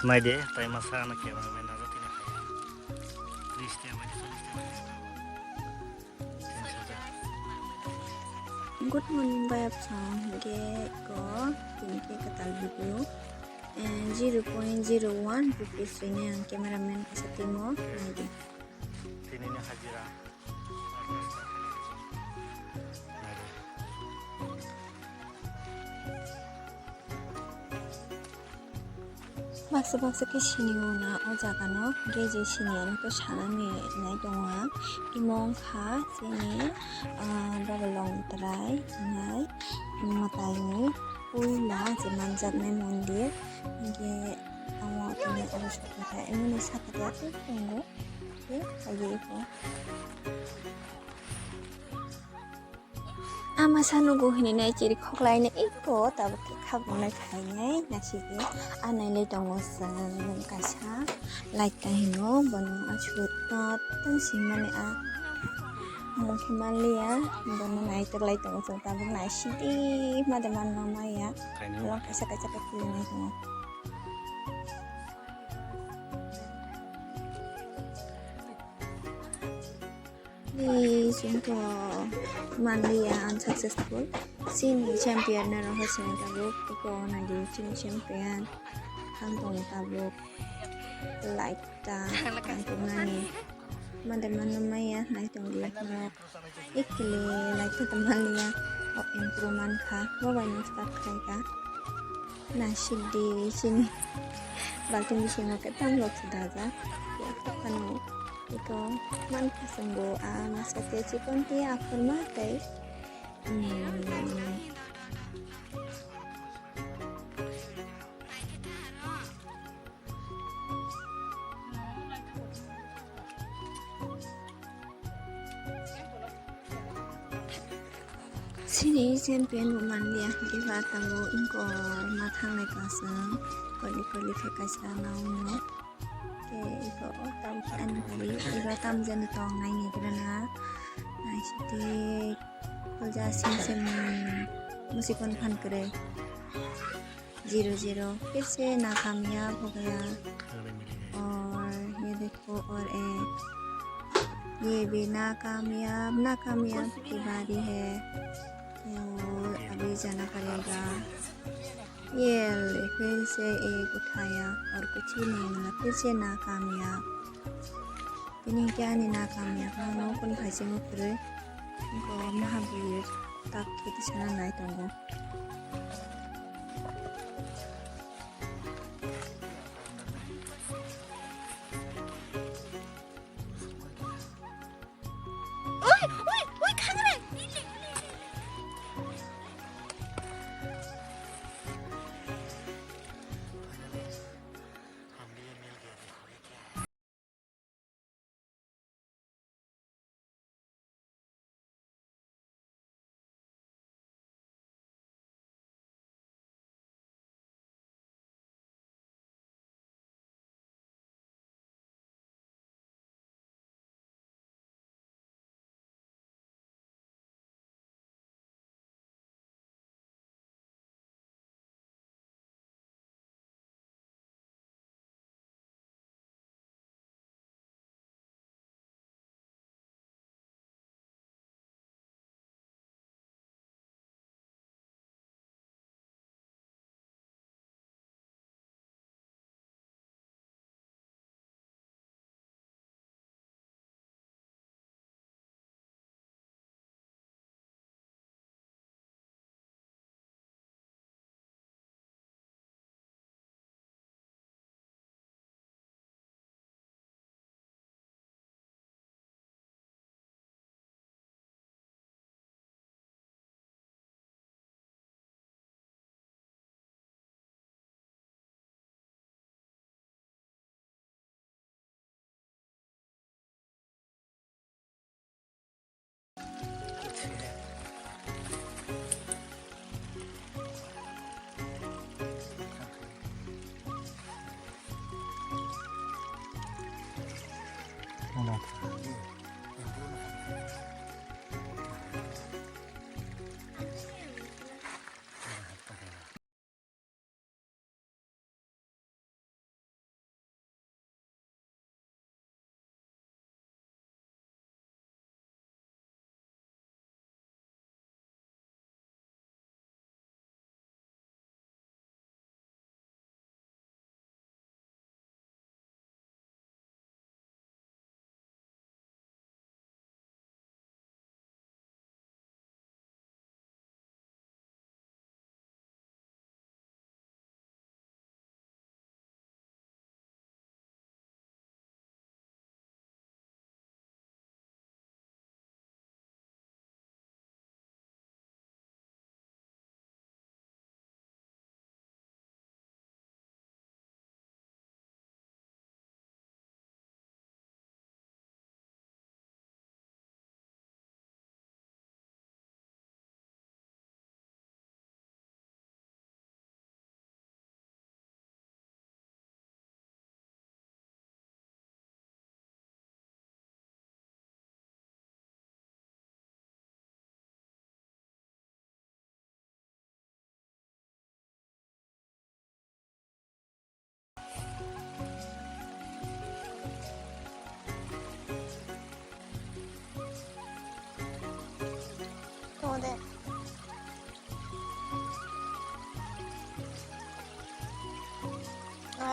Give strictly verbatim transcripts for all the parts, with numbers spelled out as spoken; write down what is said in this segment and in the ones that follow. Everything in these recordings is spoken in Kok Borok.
Nai de, tai masa ano cameraman aro tini hai. Tris te mai de, challis te mai de. Good morning, bayap song. Hingke ko, tini ke katal video. Eh, zero point zero one rupees rini ang cameraman kasa timo, nai di. Tini ni hajira. Nai di. Baksa baksa khe sini o na o jaga no, hingke je sini ano khe sanani nai tongo ang. Imo wngkha chini, ah, Babalong Trai nai mwtai ni puila je manjaknai mondir. Hingke amo tini oro sokha kha, emoni saka de aswk tongo. Hingke kaiye iko. Ama sanugo hinwi nai chiri khoklai nai iko tabuk khe khabang nai khainai nasidi anai le tongo chwng kaisa light ta hino bono aswk totong simani a mungkhe manliya bono naitok lai tongo chwng tabuk naisidi made manma maya lo kaisa kaisa khe khulunai tongo. Ni singko manliya unsuccessful. Chini champion na roho sini tabuk iko nadi chini champion. Hang tong tabuk light ta hang tong nani. Mande mano maya nai tong di. Ikili light ta manliya o improvement kha. Mobile no start khai ka. Naisidi chini balting bisingo khe tamlok se dajak. Yak tokphano eko mankha chwngbo a masa tei chikon tei aphurma tei, mm, Chini champion bo manliya, hwnkhe ba tabuk wngkor ma thanglai ka chwng, koli koli khe kaisa ma wngno. Khe iko o tabuk khe ani pari, iro tamjani tong naini grana. Naisidi, kolja sing sing musikon phan kwrwi. Zero zero, फिर से नाकामयाब हो गया। और ये देखो, और एक, ये भी नाकामयाब, नाकामयाब की बारी है। और अभी जाना पड़ेगा। ये ले, फिर से एक उठाया और कुछ भी नहीं मिला, फिर से नाकामयाब। Tini hwnkhe ani nakamya phano kunu phaisingwi kwrwi. Bo maha bwrwi tak khe tisana nai tongo.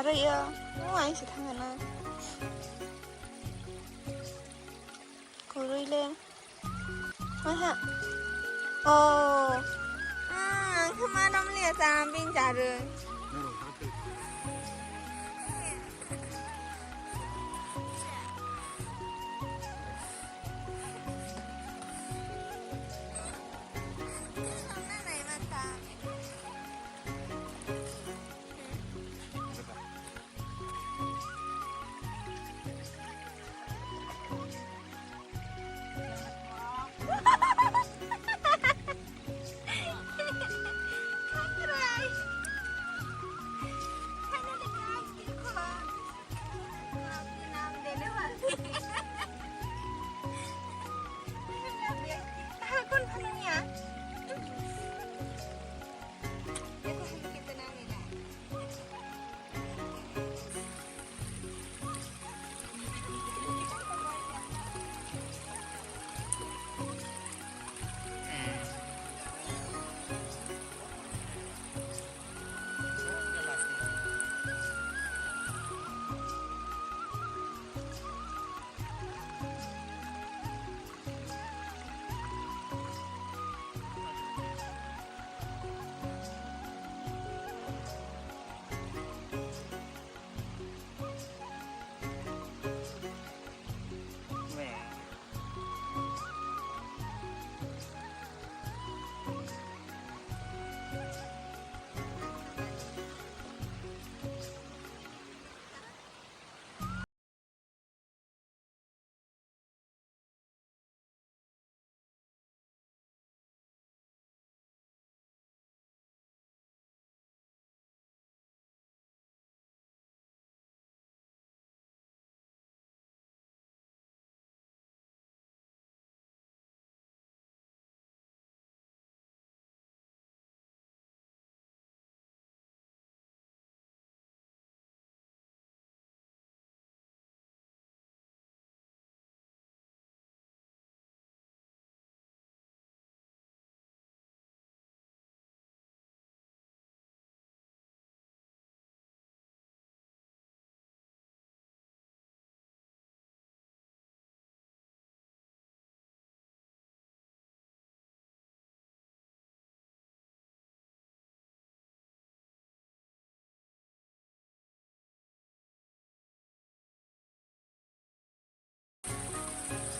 Rwio, o ang se thangana. Kwrwi le. Aha. Oh. Ah, ang khe ma nom liya sa, bini charwi.